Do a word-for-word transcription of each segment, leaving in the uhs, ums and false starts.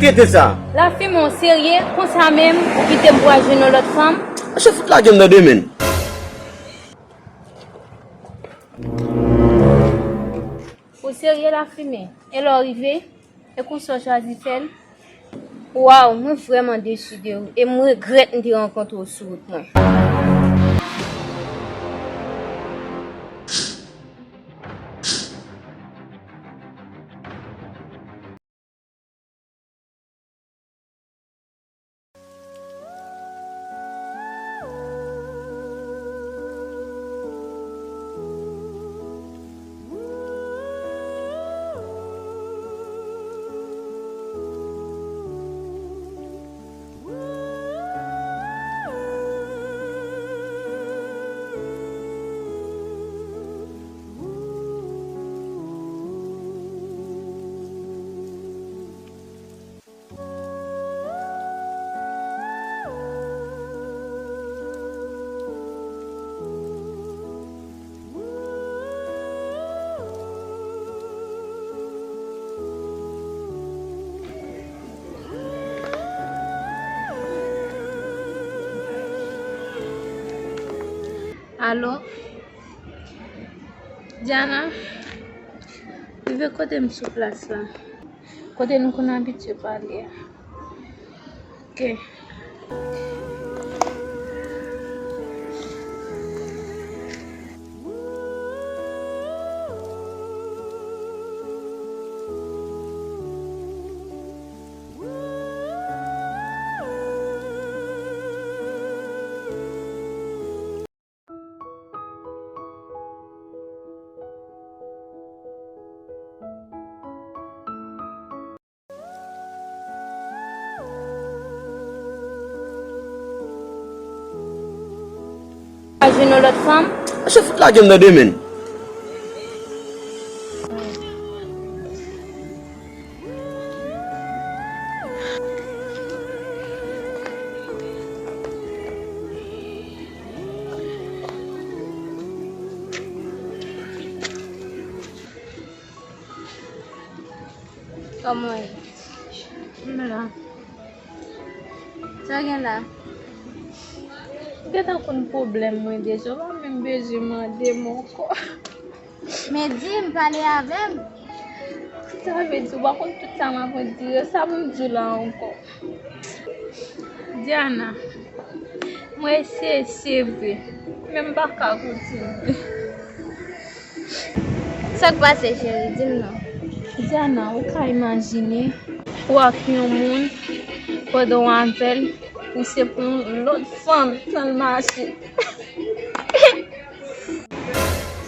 Kite sa. Lafimen, w serye? Konsa menm, ou kite m pou al jwenn yon lòt fanm? Mèche fout lage m nan de men. Ou serye, Lafimen? E lè w rive? E konsa w chwazi fè l? Waw, mwen vrèman desi de ou, e m regrèt m te rankontre w sou wout mwen. Alo? Diana, rive kote m sou plas la. Kote nou konn abitye pale a. Ok. Al jwenn yon lòt fanm? Mèche fout lage m nan de men. Kòman w ye? M la. Sa w gen la? Ou gentan konn pwoblèm mwen deja, ou pa menm bezwen mande m ankò. Men di m, pale avè m. Sa vle di, ou pa konn tout sa m aprann di yo, sa pou m di w la ankò? Diana, mwen eseye, se vre, men m pa ka kontinye. Sa k pase, cheri? Di m non. Diana, ou ka imajine ou ak yon moun pandan w avè l, ou se pou yon lòt fanm san l mache.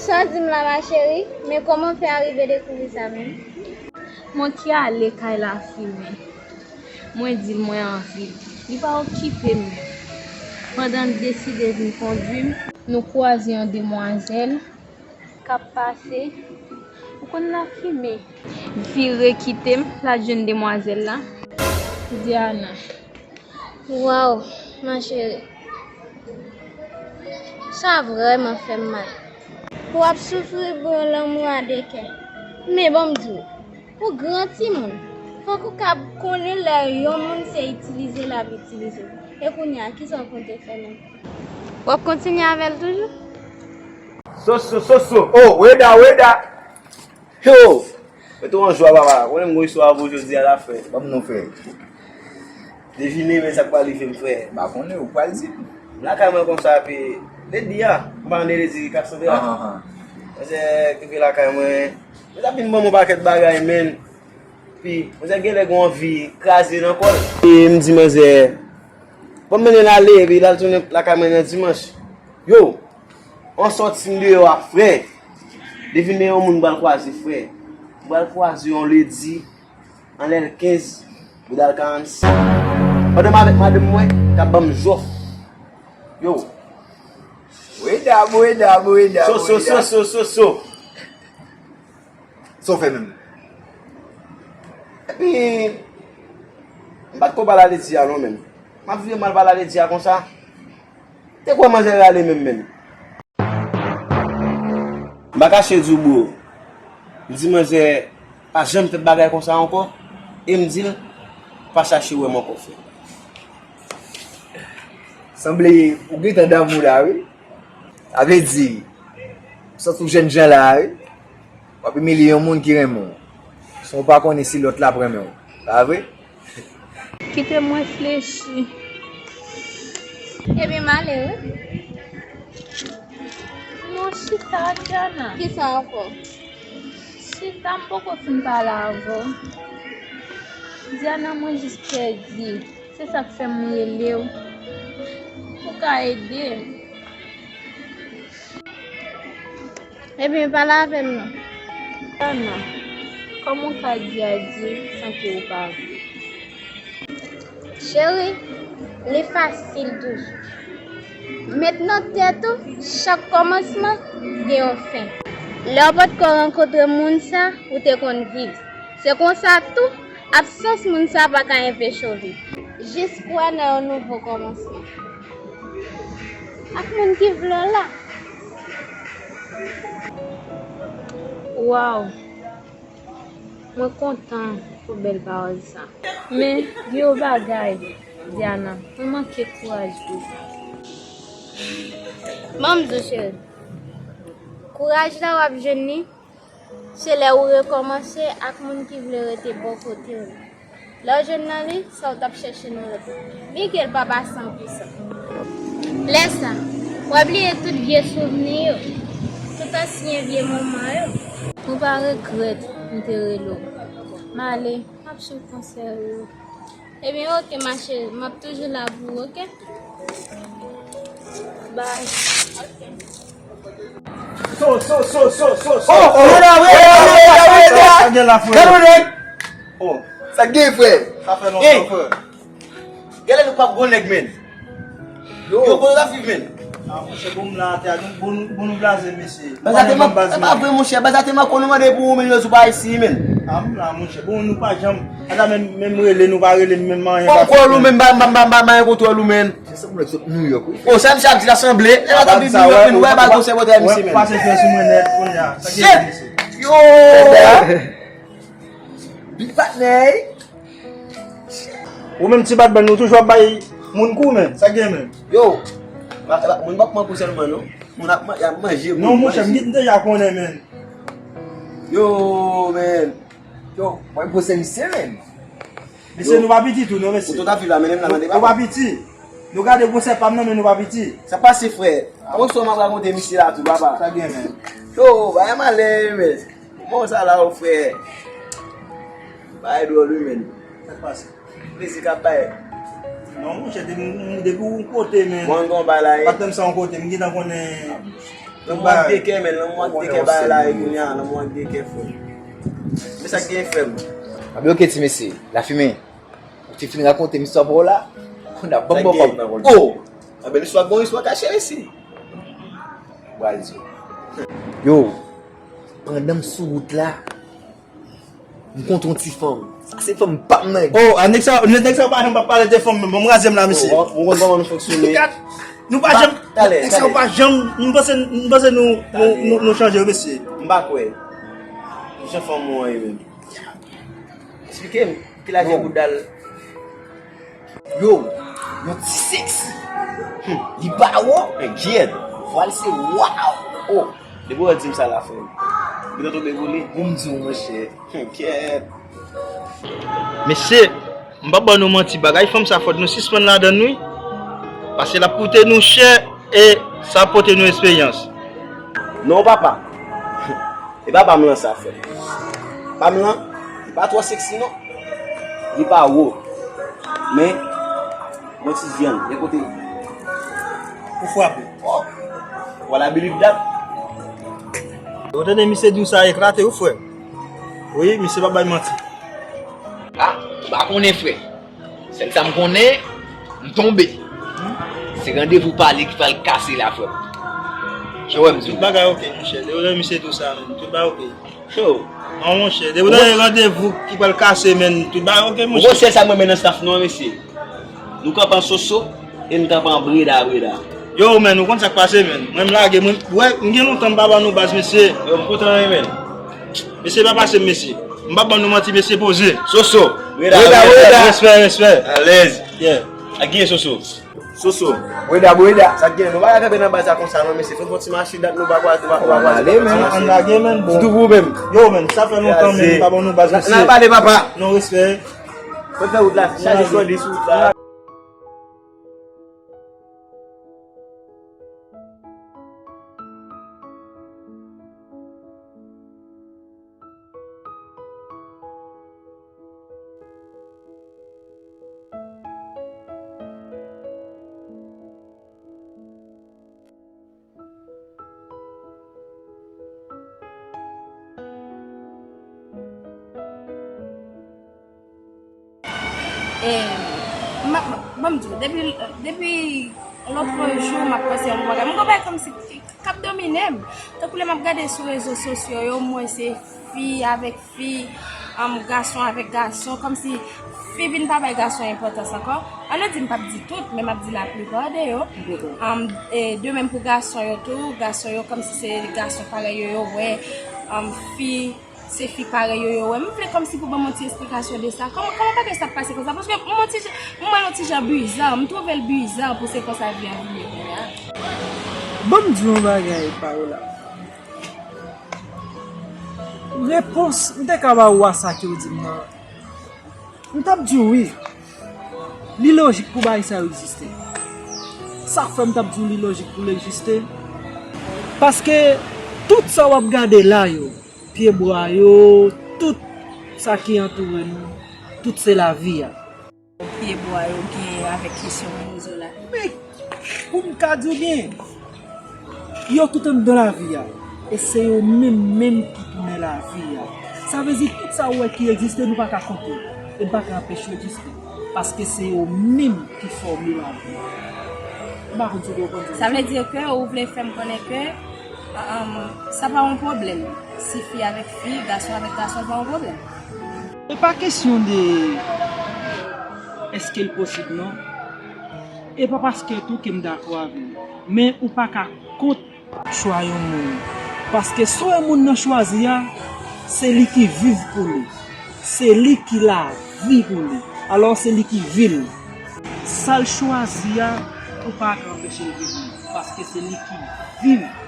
Sa w di m la, ma chérie? Men kòman w fè arive dekouvri sa menm? Mwen ki ale kay Lafimen. Mwen di l mwen anvi l. Li pa okipe m. Pandan l deside vin kondui m, nou kwaze yon demwazèl k ap pase. Ou konn Lafimen vire kite m, l al jwenn demwazèl la. Diana. Waw, ma chérie. Sa vrèman fè m mal. Pou w ap soufri pou yon lanmou a de kè. Men ban m di w, ou gran timoun. Fòk ou kab konnen lè yon moun se itilize l ap itilize w. E kounye a, kisa w konte fè menm? W ap kontinye avè l toujou? Soso, soso. Oh, Weda, Weda. Yo! Mete w an jwa, papa. Konnen m gon istwa pou jodi a la, frè. Ban m non, frè. Devine, men sa k pral rive m, frè. M pa konnen, ou pral di m. Lakay mwen konsa, epi Ledi a, m pa konnen Ledi k ap sove a. Ahan, ahan. Mwen se rive lakay mwen. Mwen t ap vin ban m yon pakèt bagay, men. Epi, mwen se genlè gon anvi kraze nan kò l. E m di manzè, ban m mennen l ale, epi l al tounen lakay mwen nan dimanch. Yo! An sòti m deyò a, frè. Devine yon moun m pral kwaze, frè. M pral kwaze yon Ledi, anlè l kenz, boudal karannsis. Pandan m avèk madanm mwen, k ap ban m jòf. Yo. Bweda, bweda, bweda, so, so, bweda. So, so, so, so. Sa w fè menm? Epi, m pa t ko pale a Ledi a non menm. M ap vire m al pale a Ledi a konsa. Te kwè manzè rale menm menm. M pa kache di w, bro. M di manzè pa janm fè bagay konsa ankò. E m di l, Pa chache wè m ankò, frè. Sanble ou gentan damou la, wi. Sa vle di, m santi w jènjan la, wi. W ap imilye yon moun ki renmen w, san w pa konnen si lòt la ap renmen w. Pa vre? Kite m reflechi. Ebyen, m ale, wi. Non, chita, Diana. Kisa ankò? Chita, m poko fin pale avè w. Diana, mwen jis pèdi. Se sa k fè m rele w. Ou ka ede m. Ebyen, pale avè m non. Diana, kòman w ka di adye san ke ou pa vle? Cheri, li fasil toujou. Met nan tèt ou, chak kòmansman gen yon fen. Lè w potko rankontre moun sa, ou te konn viv. Se konsa tou, absans moun sa pa ka enpeche w viv. Jis kwè nan yon nouvo kòmansman. Ak moun ki vle w la. Waw! Mwen kontan pou bèl pawòl sa. Men, gen yon bagay, Diana, mwen manke kouraj wi. Ban m di w, cheri. Kouraj la w ap jwenn li, se lè ou rekòmanse ak moun ki vle rete bò kote w la. Lè w jwenn nan li, sa w t ap chèche nan lòt la. Byen ke l pa pase an pwisan. Lè sa, w ap bliye tout vye souvni yo, tout ansyen vye moman yo. Ou pa regrèt m te rele w. M ale, m ap swiv konsèy ou yo. Ebyen, oke, ma cheri, m ap toujou la pou ou, oke? Bye. So, so, so, so, so, so. Oh, oh, reda, reda, reda, reda. Sa gen la, frè. Gade yon nèg. Oh. Sa gen, frè? Sa fè lontan, frè. Gade nou p ap gon nèg, men. Yo, kote w ap viv, men? Ah, monchè, bon, m la atè a, nou, bon, nou, bon, nou blaze, mesye. Baz la te man, e pa vre, monchè, baz la te man konn nou mande pou ou, men, yo sou pa isi, men. Ah, m la, monchè, bon, nou pa janm, ata menm, menm rele, nou pa rele, menm manyen pa fèt, men. Kòl ou, men, m pa, m pa, m pa, m pa manyen kontwòl ou, men. Se sa pou nèg sot New York, wi. O, sa misye ap di la sanble. Nèg la t ap viv New York, men nou wè bal konsèy bòtè misye, men. Pase fè sou mwen nèt, kounye a. Sa gen, mesye? Yo! Big patnè. Ou menm ti Batman, ou toujou ap bay moun kou, men. Sa gen, men? Yo, pa, pa, moun p ap pran kou sèlman, non. Moun ap man-, y ap manje kou. Non, monchè, m gen, m deja konnen, men. Yo, men. Yo, mwen pose misye, men. Mesye, nou pa piti tou, non, mesye. Ou tout ap viv la, men m la mande pa. Nou pa piti. Nou gade gwosè pa m nan, men nou pa piti. Sa pase, frè? Avan sou m ap rakonte misye la tou, papa. Sa gen, men. Yo, bagay malè, men. Kòman sa la, o frè? Bagay dwòl, wi, men. Sa k pase? Plezi k ap bay. Non, monchè, depi, depi yon kote, men. Mwen gon bagay la, e. Pa t nan sa yon kote, m gentan konnen. Lanmou ak dekè, men, lanmou ak dekè bagay la, e, kounye a, lanmou ak dekè, frè. Men sa k gen, frè m? Anben, oke, ti mesye, Lafimen. Ou te fin rakonte m istwa pa w la? Kounye a, ban m ba w pawòl. Oh! Anben, istwa bon, istwa kache, mesye. Bral di w. Yo, pandan m sou wout la, m kontre yon ti fanm. Sa se fanm pa m nan. Oh, a nèg sa, nèg sa pa janm pa pale de fanm, men bon, m raze m la, mesye. Oh, ou konn kòman nou fonksyone. Gad, nou pa janm, talè, nèg sa talè. Pa janm, m panse, m panse nou, nou, nou, nou chanje, mesye. M pa kwè. Ki jan fanm ou an ye menm? Eksplike m, ki lajè bouda l? Yo, yon ti seksi. Hmm. Li pa wo, men gyèt. Vwa l se waw. Oh, depi w di m sa la, frè m. Ou gentan tonbe pou li? Pou m di w, monchè. Hmm, kyèt. Mesye, m p ap ba nou manti, bagay fanm sa fòk nou sispann ladann wi. Paske l ap koute nou chè e sa ap pote nou esperyans. Non, papa. E pa pa m lan sa, frè. Pa m lan, li pa twò seksi non. Li pa wo. Men, yon ti vyann, de kote l. Ou frape. Oh! Wala believe that. Ou tande misye di w sa eklate wi, frè. Wi, misye pa bay manti. Ah, m pa konnen, frè. Sèl sa m konnen, m tonbe. Se randevou pa li ki pral kase la, frè m. Jan w wè m di w. Tout bagay oke, monchè. Depi lè misye di w sa menm, tout bagay oke. Yo. Non, monchè. Depi lè randevou ki pral kase, menm, tout bagay oke, monchè. Ou wè sèl sa m renmen nan staff nou an, mesye. Nou kanpe an soso e nou kanpe an breda, breda. Yo, menm, ou konn sa k pase, menm. Mwen, m lage, mwen, wè, m gen lontan m pa ba nou baz, mesye. Yo, m kontan, wi, menm. Mesye, pa pase m, mesye. M p ap ban nou manti, mesye, poze. Soso. Breda, breda, breda. Respè, respè. Alèz. Yeah. Ak gen Soso. Soso. Breda, breda. Sa k gen? Nou pa ka kanpe nan baz la konsa non, mesye. Fè n fè yon ti mache, dat nou pa kwaze, nou pa kwaze. Ale, men. Ann lage, men, bon. Sitou pou ou menm. Yo, men, sa fè lontan, men, m pa ban nou baz, mesye. N al pale, papa. Non, respè. Fè fè wout la, chaje sou li sou wout la. E, m ap, ban m di w, depi, depi lòt jou, m ap panse yon bagay. M gon bagay kòmsi k ap domine m. Tankou lè m ap gade sou rezo sosyo yo, m wè se fi avèk fi, um, gason avèk gason, kòmsi fi vin pa bay gason enpòtans ankò. An nou di m p ap di tout, men m ap di laplipa de yo. Um, e de menm pou gason yo tou, gason yo kòmsi se gason parèy yo, yo wè, um, fi se fi parèy yo, yo wè. M vle kòmsi pou ban m yon ti esplikasyon de sa. Kòman, kòman bagay sa ap pase konsa? Paske m yon ti jan, m wè yon ti jan biza, m twouve l biza pou se konsa vi a vin ye kounye a. Ban m di yon bagay, Paola. Repons m te ka ba ou a sa ke w di m nan, m t ap di w wi. Li lojik pou bagay sa yo egziste. Sa k fè m t ap di w li lojik pou l egziste? Paske tout sa w ap gade la yo, pyebwa yo, tout sa ki antoure nou, tout se lavi a. Pyebwa yo gen avèk kesyon rezo la. Men, pou m ka di w byen, yo tout anndan lavi a. E se yo menm menm ki tounen lavi a. Sa vle di tout sa ou wè ki egziste, nou pa ka konte yo. E n pa ka anpeche yo egziste. Paske se yo menm ki fòme lavi a. M pa konn si w konprann sa. Sa vle di ke ou vle fè m konnen ke, um, sa pa yon pwoblèm. Si fi avèk fi, gason avèk gason, pa yon pwoblèm. E pa kesyon de èske l posib non. E pa paske tou ke m dakò avè w. Men ou pa ka kont chwa yon moun. Paske sa yon moun nan chwazi a, se li ki viv pou li. Se li ki lavi pou li. Alò se li ki vi l. Sa l chwazi a, ou pa ka anpeche l viv li. Paske se li ki viv pou li.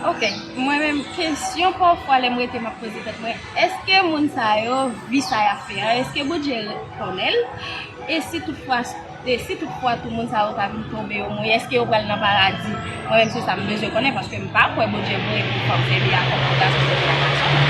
Ok, mwen menm, kesyon pafwa lè m rete m ap poze tèt mwen, èske moun sa yo, vi sa y ap fè a, èske Bondye konnen l? E si toutfwa, e si toutfwa tou moun sa yo ta vin tonbe yo mouri, èske yo pral nan paradi? Mwen menm se sa m bezwen konnen, paske m pa kwè Bondye voye pou fanm sèvi a fanm, pou gason sèvi a gason.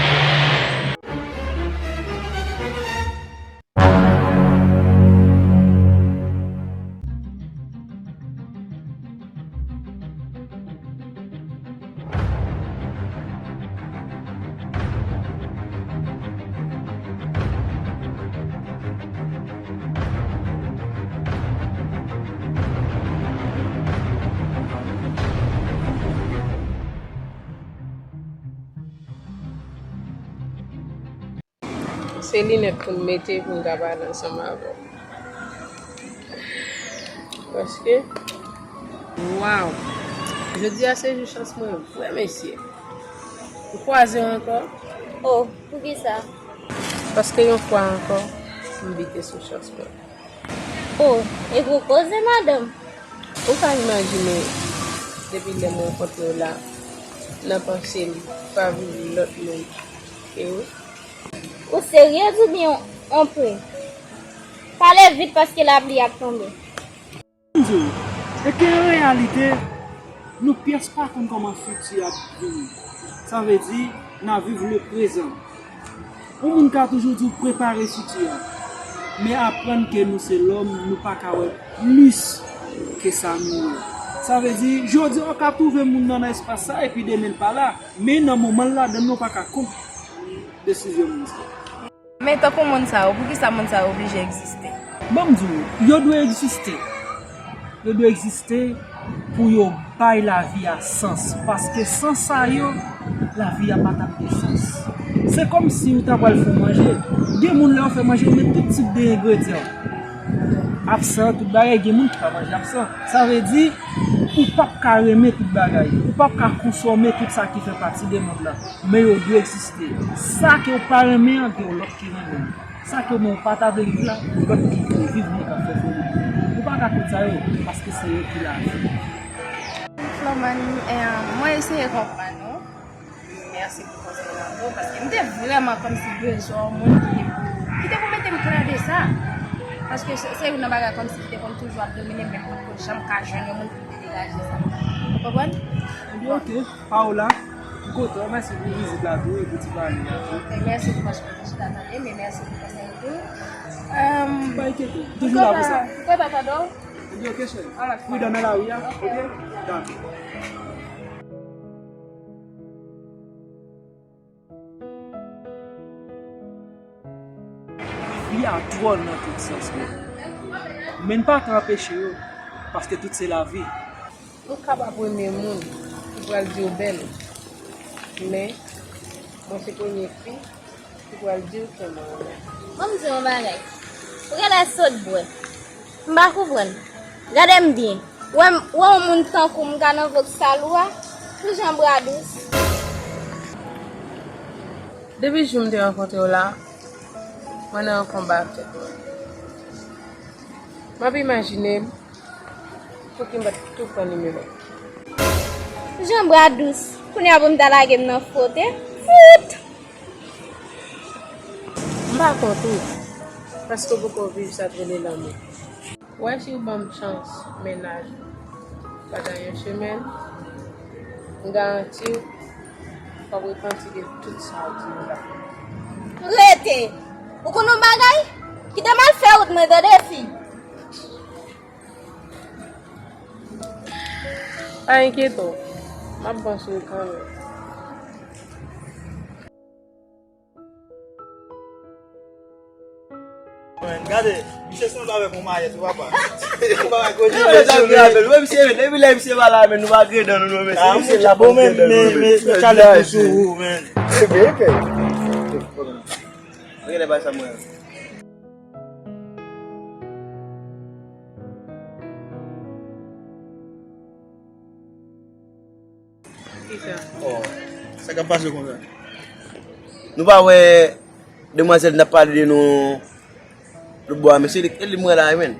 Se linèt pou n mete pou n ka pale ansanm avè w. Paske, waw! Jodi a se jou chans mwen vre, mesye. M kwaze w ankò. Oh, poukisa? Paske yon fwa ankò, m bite sou chans mwen. Oh, e gwo koze, madanm. Ou ka imajine, depi lè m rankontre w la, nan panse m pa vin lòt moun ke ou. Ou serye oubyen on pre? Pale vit paske lapli ap tonbe. M di w, e ke an reyalite, nou pyès pa konn kòman fiti ap vini. Sa vle di, n a viv le prezan. Yon moun ka toujou di w prepare fiti a, men aprann ke nou se lòm, nou pa ka wè plis ke sa nou wè. Sa vle di, jodi a w ka twouve moun nan nan espas sa, epi demen l pa la, men nan moman l ladan l, nou pa ka kont desizyon moun sa. Men tankou moun sa yo, poukisa moun sa yo oblije egziste? Ban m di w, yo dwe egziste. Yo dwe egziste pou yo bay lavi a sans. Paske san sa yo, lavi a pa t ap gen sans. Se kòmsi ou ta pral fè yon manje. Gen moun lè yo fè manje, yo met tout tip de engredyan. Absan, tout bagay, gen moun ki pa manje absan. Sa vle di, Ou p ap ka renmen tout bagay. Ou p ap ka konsome tout sa ki fè pati de mond lan. Men yo dwe egziste. Sa ke w pa renmen an, gen yon lòt ki renmen l. Sa ke w pa ta vle viv la, yon lòt ki vle viv li k ap fè foli. Ou pa ka kont sa yo, paske se yo ki lavi. Florman, eh, mwen eseye konprann ou. Mèsi pou konsèy la tou, paske m te vrèman kòmsi bezwen yon moun ki te pou, ki te pou mete m klè de sa. Paske se, se youn nan bagay kòmsi ki te konn toujou ap domine m, men m potko janm ka jwenn yon moun pou m te degaje sa. Ou konprann? Ebyen, ok. Paola, m kontan, mèsi pou vizit la tou, e pou ti pale a tou. Ok, mèsi pou paske w te chita tande m, e mèsi pou konsèy ou tou. Ehm, pa enkyete, m toujou la pou sa. M kontan tande w. Ebyen, ok, cheri. Alright. Pridan nan lari a, ok? Dakò. Fi a dwòl nan tout sans, men. Men n pa ka anpeche yo, paske tout se lavi. Ou kapab renmen moun ki pral di w bèl, men mwen se premye fi ki pral di w ke m renmen. Ban m di w yon bagay. Ou genlè sot bwè. M pa konprann. Gade m byen. Wè m, wè yon moun tankou m ka nan vòksal ou a? Kijan bra dous? Depi jou m te rankontre w la, mwen nan yon konba ak tèt mwen. M ap imajine m, pouki m pa t tou pran nimewo. Jan bra dous. Kounye a pou m ta lage m nan fwote. Fout! M pa kont ou, paske w poko viv sa k rele lanmou. Wè si w ban m chans mennaj ou pandan yon semèn, m garanti w, w ap repanti de tout sa w di m la. Rete! Ou konn yon bagay? Kite m al fè wout mwen, tande fi! Pa enkyete w, m ap panse w kanmenm. Gade, misye sanble avèk yon mayèt, ou papa. Yon bagay kote. Yo, misye ap grave l. Wè misye, depi lè misye pa la, men nou pa gredan nou, non, mesye. Misye la bon, men, men, men, men, kalèt nou sou ou, men. Ebyen, ok. Mwen genlè bay sa mwen. Kisa? Oh, sa k ap pase konsa? Nou pa wè demwazèl n ap pale de nou lòt bò a, men se li, e li mwen la, men.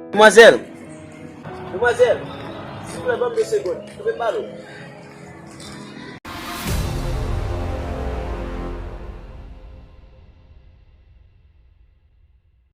Demwazèl! Demwazèl! Silvouplè, ban m de segonn. Koupe m balo.